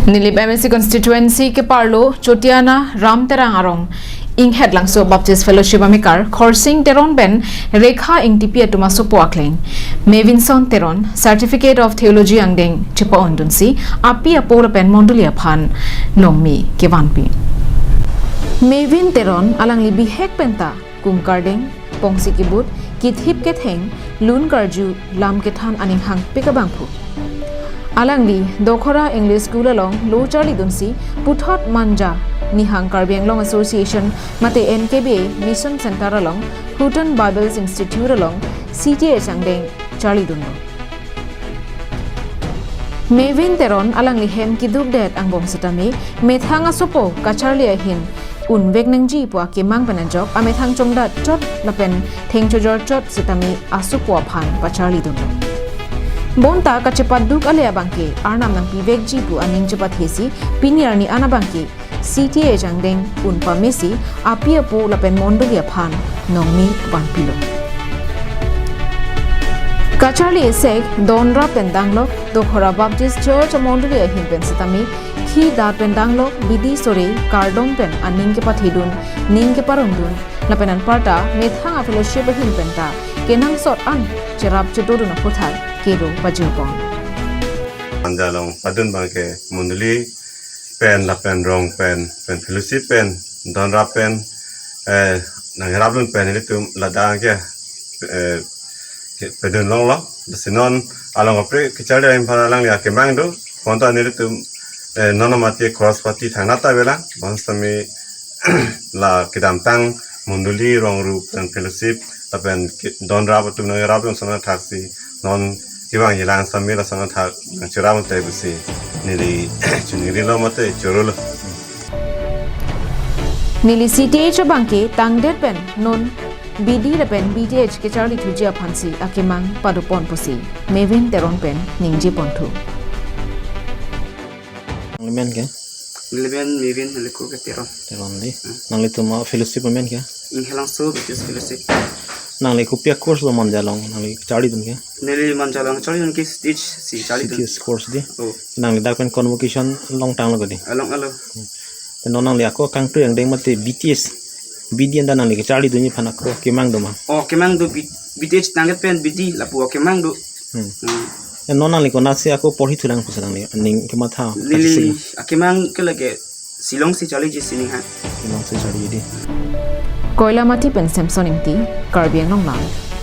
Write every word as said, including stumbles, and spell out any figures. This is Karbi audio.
Nilip M A C constituency keparlo Chotiana Ram Terang arong Inghet Langso Baptist Fellowship amekar Khorsing Teron pen Rekha Ingtipi atum asopo akleng Mevinson Teron Certificate of Theology angdeng chepa-ondunsi api apo lapen mondoli aphan nongmi kevanpi. Mevin Teron alangli bihek penta kum kardeng, pongsi kibut, kithip ketheng, lun karju, lam kethan aning hangpik abangphu. Alangli Dokhora English School along lo charlidunsi puthot Manja Nihang Karbi Anglong Association mate N K B A Mission Center along Houghton Bible Institute along C T A angdeng charlidunlo. Mevin Teron alangli hem kidukdet angbong setame methang asopo kacharli ahin unvek nangji pu akemang pen ajok amethang chongdat chot lapen thengchojor chot setame asopo aphan pacharlidunlo. Bonta kachepaduk ale abangke Arnam nangpivekji pu aning chepathesi pini arni an abangke C T A angdeng un pamesi api apo lapen mondoli aphan nongmi vanpilo. Kacharli esek donrap pen danglok Dokhora Baptist Church amondoli ahin pen setame khi dat pen danglok bidi sore kardom pen aning kepathedun, ning keparongdun lapen anparta methang a-fellowship ahin penta kenangsot an cherap chedodun aphuthak kedo pajirpon. Manja along padun abangke mondoli pen lapen rong pen pen fellowship pen donrap pen, eh, nangraplun pen ilitum ladak ke, eh, ke pedun longlo. Lasi non along apre kacharli ahin aphan alangli akemang do. Bonta nelitum, eh, non mati cross party thangnat avelang. Bonta setame la kedamtang mondoli rong ru pen fellowship lapen ke-, donrap atum nangraplun ason athaksi non kevang jilang setame lason athak nangcherap unte pusi neli chiningrilo mate chorolo. Neli C T A abangke tangdet pen non B D lapen B T H kacharlithuji aphansi akemang padopon pusi Mevin Teron pen ningjeponthu. Nangli men ke? Neli men Mevin, neli ko ke Teron. Teron di. Hmm. Nanglitum a-fellowship amen ke? Inghet Langso Baptist Fellowship. Nangli kopi a-course lo Manja along nangli charlidun ke? Neli Manja along charlidun ke C T H si charlidun. C T H course di. Oh. Nangli dak pen convocation longtanglo ke di? Along alo. Te non nangli ako kangtui angdeng mate B T H, B D anta nangli kacharlidunji aphan ako kemang do ma? Oh, kemang do B-, B T H tangdet pen B D lapu kemang do. Hmm. Hmm. Te non nangli konatsi ako porhi thulang pusi nangli ning kematha? Neli, kachisiklo. Akemang ke lake Shillong si charliji sining ha. Shillong si charliji di. Koilamati pen Samson Ingti, Karbi Anglong Live.